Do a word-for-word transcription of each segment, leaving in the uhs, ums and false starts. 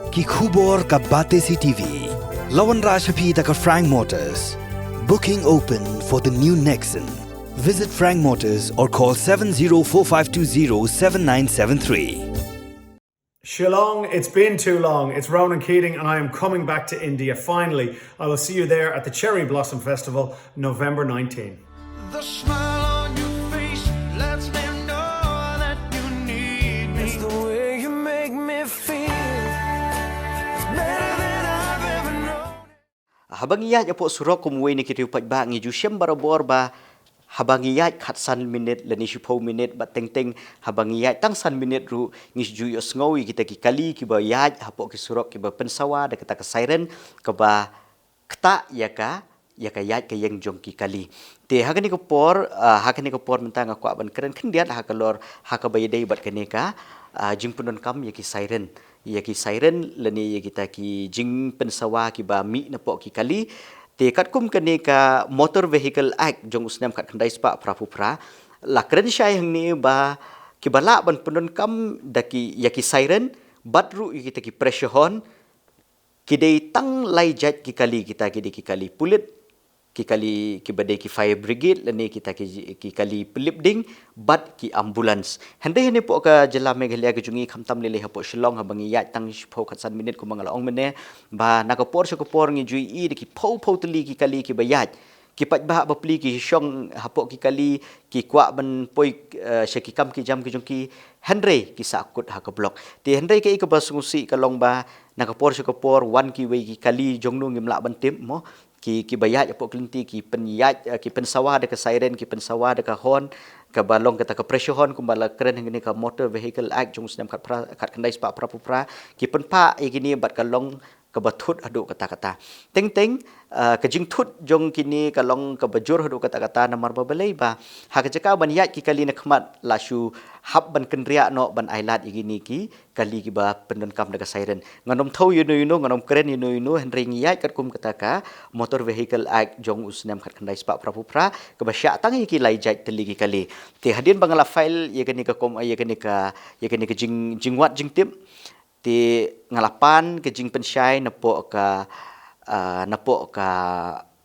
Ki khubor ka Batesi T V. La wanrah sha phi da ka Frank Motors. Booking open for the new Nexon. Visit Frank Motors or call seven zero four five two zero seven nine seven three. Shillong, it's been too long. It's Ronan Keating, and I am coming back to India finally. I will see you there at the Cherry Blossom Festival, November nineteen. The smile on your face lets me know that you need me. It's the way you make me feel. It's better than I've ever known. Haba ngi ïaid hapoh surok kum uwei na ki riew paidbah ngi ju shem barabor ba haba ngi ïaid khatsan minit lane shiphew minit bad teng teng haba ngi ïaid tang san minit ruh ngi ju ïohsngew ïa kita ki kali kiba ïaid hapoh ki surok kiba pynsawa da kata ka siren kaba ktah ïa ka ïa ka ïaid ka ïeng jong ki kali. Te ha kane ka por, ah, ha kane ka por mynta nga kwah ban kren khyndiat ha ka lor ha kaba ïadei bad kane ka, ah, jingpyndonkam ïa ki siren. Ïa ki siren lane ïa kita ki jingpynsawa kiba mih napoh ki kali. Te katkum kane ka Motor Vehicle Act jong u snem khatkhyndai spah phra phew phra la kren shai hangne ba kiba lah ban pyndonkam da ki ïa ki siren bad ruh ïa kita ki pressure horn ki dei tang lai jait ki kali, kita ki dei ki kali pulit, ki kali kiba dei ki fire brigade lane kita ki, ki kali pynlip ding bad ki ambulance. Hynrei hangne hapoh ka jylla Meghalaya ka jong ngi khamtam lei lei hapoh Shillong haba ngi ïaid tang shiphew khatsan minit kumba nga la ong mynne ba na ka por sha ka por ngi ju ïohi da ki phew phew tylli ki kali kiba ïaid. Ki paidbah bapli ki shong hapoh ki kali ki kwah ban poi, eh, sha ki kam ki jam ki jong ki hynrei ki sahkut ha ka block. Te hynrei kaei kaba sngewsih ka long ba na ka por sha ka por wan kiwei ki kali jong no ngim lah ban tip mo. Ki, kiba ïaid hapoh ki lynti ki pynïaid, eh, ki pynsawa da ka siren, ki pynsawa da ka horn kaba long kata ka pressure horn kumba la kren hangne ka Motor Vehicle Act jong u snem khatphra, khatkhyndai spah phra phew phra, ki pynphah ïa kine bad ka long kaba thut haduh katta katta. Teng teng, ah, ka jingthut jong kine ka long kaba jur haduh katta katta namar ba balei ba ha ka jaka ban ïaid ki kali na khmat la shu hap ban kynriah noh ban ailad ïa kine ki kali kiba pyndonkam da ka siren. Ngan ym thew ïano ïano, ngan ym kren ïano ïano, hynrei ngi ïaid katkum kata ka Motor Vehicle Act jong u snem khatkhyndai spah phra phew phra kaba shah tang ïa ki lai jait tylli ki kali. Te hadien ba nga la file ïa kane ka kom, ïa kane ka, ïa kane ka jing, jingwad jingtip, te nga la pan ka jingpynshai napoh ka, ah, napoh ka,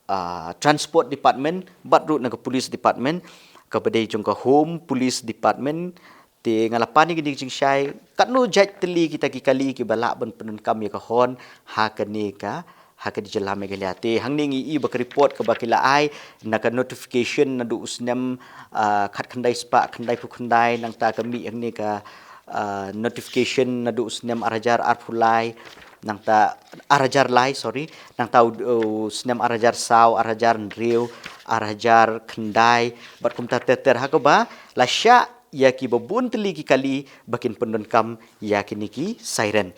ah, Transport Department bad ruh na ka Police Department, kaba dei jong ka Home Police Department. Te nga la pan ïa kane ka jingshai katno jait tylli kita ki kali kiba lah ban pyndonkam ïa ka horn ha kane ka, ha ka jylla Meghalaya. Te hangne ngi ïohi ba ka report kaba ki la ai na ka notification naduh u snem, ah, khatkhyndai spah khyndai phew khyndai, nangta ka mih hangne ka, ah, notification naduh u snem ar hajar arphew lai, nangta ar hajar lai, sorry, nangta u, u snem ar hajar saw, ar hajar hynriew, ar hajar khyndai bad kumta ter ter ha kaba la shah ïa kiba bun tylli ki kali ba kin pyndonkam ïa kine ki siren.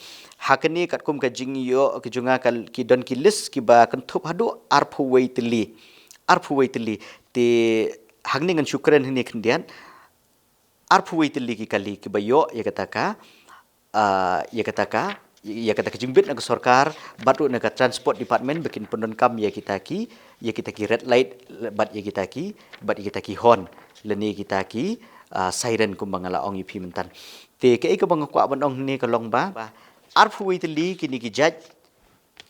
Ha kane katkum ka jingïoh ka jong nga ka, ki don ki list kiba kynthup haduh arphew wei tylli. Arphew wei tylli. Te hangne ngan shu kren hangne khyndiat. Arphew wei tylli ki kali kiba ïoh ïa kata ka, ah, ïa kata ka, ïa kata ka jingbit na ka sorkar bad ruh na ka Transport Department ba kin pyndonkam ïa kita ki, ïa kita ki red light bad ïa kita ki, bad ïa kita ki horn lane kita ki, ah, siren kumba nga la ong ïa phi mynta. Te kaei kaba nga kwah ban ong hangne ka long ba, ba arphew wei tylli kine ki jait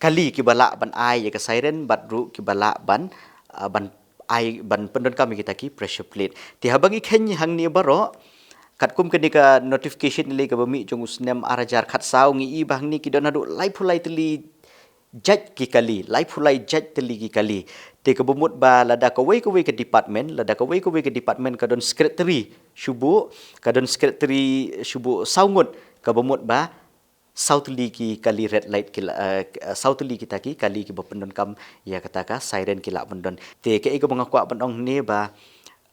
kali kiba lah ban ai ïa ka siren bad ruh kiba lah ban, ah, ban ai, ban pyndonkam ïa kita ki pressure plate. Te haba ngi kheiñ hangne baroh, katkum kane ka notification lei kaba mih jong u snem ar hajar khatsaw, ngi ïohi ba hangne ki don haduh laiphew lai tylli jait ki kali, laiphew lai jait tylli ki kali. Te kaba mut ba lada kawei kawei ka department, lada kawei kawei ka department ka don secretary shu buh, ka don secretary shu buh saw ngut, kaba mut ba saw tylli ki kali red light ki la, eh, saw tylli kita ki kali kiba pyndonkam ïa kata ka siren ki lah ban don. Te kaei kaba nga kwah ban ong hangne ba,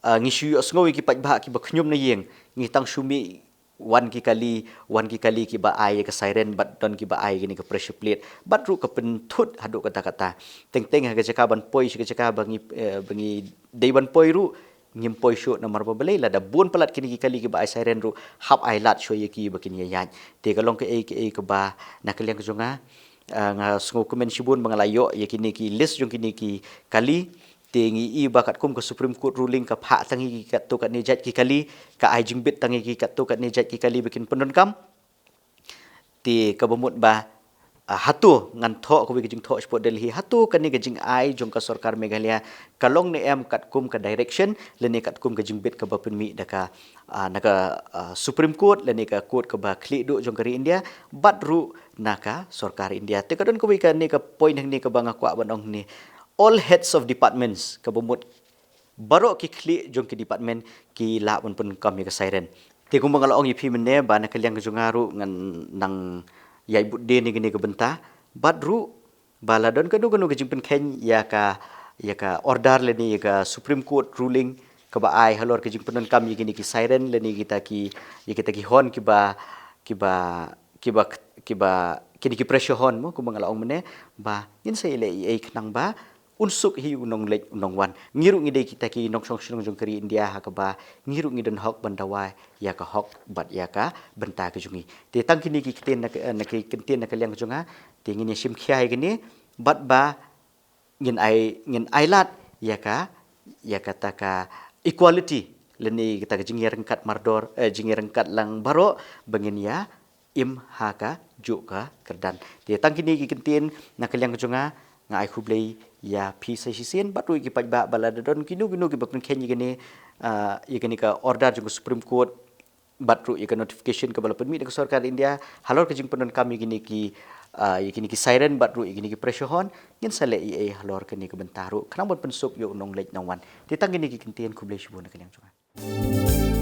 eh, ngi shu ïohsngew ïa ki paidbah kiba khñium na ïing, ngi tang shu mih wan ki kali, wan ki kali kiba ai ïa ka siren bad don kiba ai ïa kane ka pressure plate bad ruh ka pynthut haduh katta katta. Teng teng ha ka jaka ban poi sha ka jaka ba ngi, eh, ba ngi dei ban poi ruh ngim poi shuh namar ba balei, lada bun palat kine ki kali kiba ai siren ruh hap ailad shuwa ïa ki ba kin ïaid. Te ka long kaei kaei kaba na ka liang ka jong nga, ah, nga sngewkmen shibun ba nga la ïoh ïa kine ki list jong kine ki kali. Te ngi ïohi ba katkum ka Supreme Court ruling ka phah tang ïa ki katto katne jait ki kali, ka ai jingbit tang ïa ki katto katne jait ki kali ba kin pyndonkam. Te kaba mut ba Ah, hato ngan thoh kawei ka jingthoh shapoh Delhi, hato kane ka jingai jong ka sorkar Meghalaya ka long ne em katkum ka direction lane katkum ka jingbit kaba pynmih da ka, ah, na ka, ah, Supreme Court lane ka court kaba khlieh duh jong ka ri India, bad ruh na ka sorkar India. Te ka don kawei kane ka point hangne kaba nga kwah ban ong hangne. All heads of departments, kaba mut baroh ki khlieh jong ki department ki lah ban pynkam ïa ka siren. Te kumba nga la ong ïa phi mynne ba na ka liang ka jong nga ruh ngan nang ïai bud dien ïa kane ka bynta, bad ruh ba la don kano kano ka jingpynkheiñ ïa ka, ïa ka order lane ïa ka Supreme Court ruling kaba ai halor ka jingpyndonkam ïa kine ki siren lane kita ki, ïa kita ki horn kiba, kiba, kiba, kiba, kine ki pressure horn mo, kumba nga la ong mynne, ba ngin sa ïaleh ei ei khnang ba un suk hi u nongleit u nongwan. Ngi ruh ngi dei kita ki nongshong shnong jong ka ri India ha kaba ngi ruh ngi don hok ban dawa ïa ka hok bad ïa ka bynta ka jong ngi. Te tang kine ki ktien na ka, na ki kyntien na ka liang jong nga, te ngin ïa shim khia ïa kine, bad ba ngin ai, ngin ai lad ïa ka, ïa kata ka equality lane kata ka jingïaryngkat mardor, eh, jingïaryngkat lang baroh ba ngin ïa im ha kajuh ka kyrdan. Te tang kine ki kyntien na ka liang jong nga, nga ai khublei ïa phi sa shisien bad ruh ïa ki paidbah ba lada don kino kino kiba pynkheiñ ïa kane, ah, ïa kane ka order jong ka Supreme Court bad ruh ïa ka notification kaba la pynmih da ka sorkar India halor ka jingpyndonkam ïa kine ki, ah, ïa kine ki siren bad ruh ïa kine ki pressure horn, ngin sa leh ei ei halor kane ka bynta ruh khnang ban pynsuk ïa u nongleit nongwan. Te tang kine ki kyntien, khublei shibun na ka liang jong nga.